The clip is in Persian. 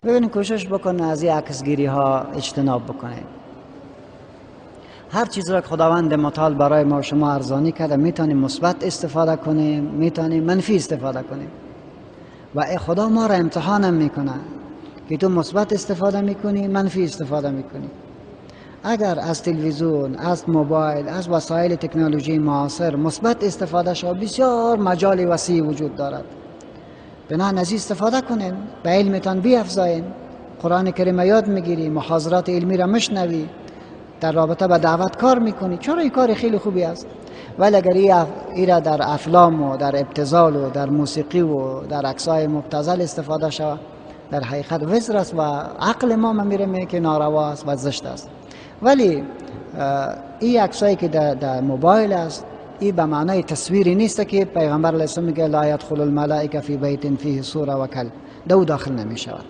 ببینید، کوشش بکنه از این عکسگیری ها اجتناب بکنه. هر چیز را که خداوند متعال برای ما شما ارزانی کرده، میتونیم مثبت استفاده کنیم، میتونیم منفی استفاده کنیم. و خدا ما را امتحان هم میکنه که تو مثبت استفاده میکنی، منفی استفاده میکنی. اگر از تلویزیون، از موبایل، از وسایل تکنولوژی معاصر مثبت استفاده شود، بسیار مجال وسیع وجود دارد. بنابراین از استفاده کنین، به علمتان بیافزایین، قرآن کریم یاد میگیری، محاضرات علمی را مشنوی، در رابطه با دعوت کار میکنی، چرا این کار خیلی خوبی است. ولی اگر ای را در افلام و در ابتذال و در موسیقی و در عکسای مبتذل استفاده شود، در حقیقت وزر است و عقل ما میره که ناروا است و زشت است. ولی این عکسایی که در موبایل است، این به معنای تصویری نیست که پیغمبر علیه السلام میگه لا یدخل الملائکه فی بیت فیه صوره و کلب، دو داخل نمی شود.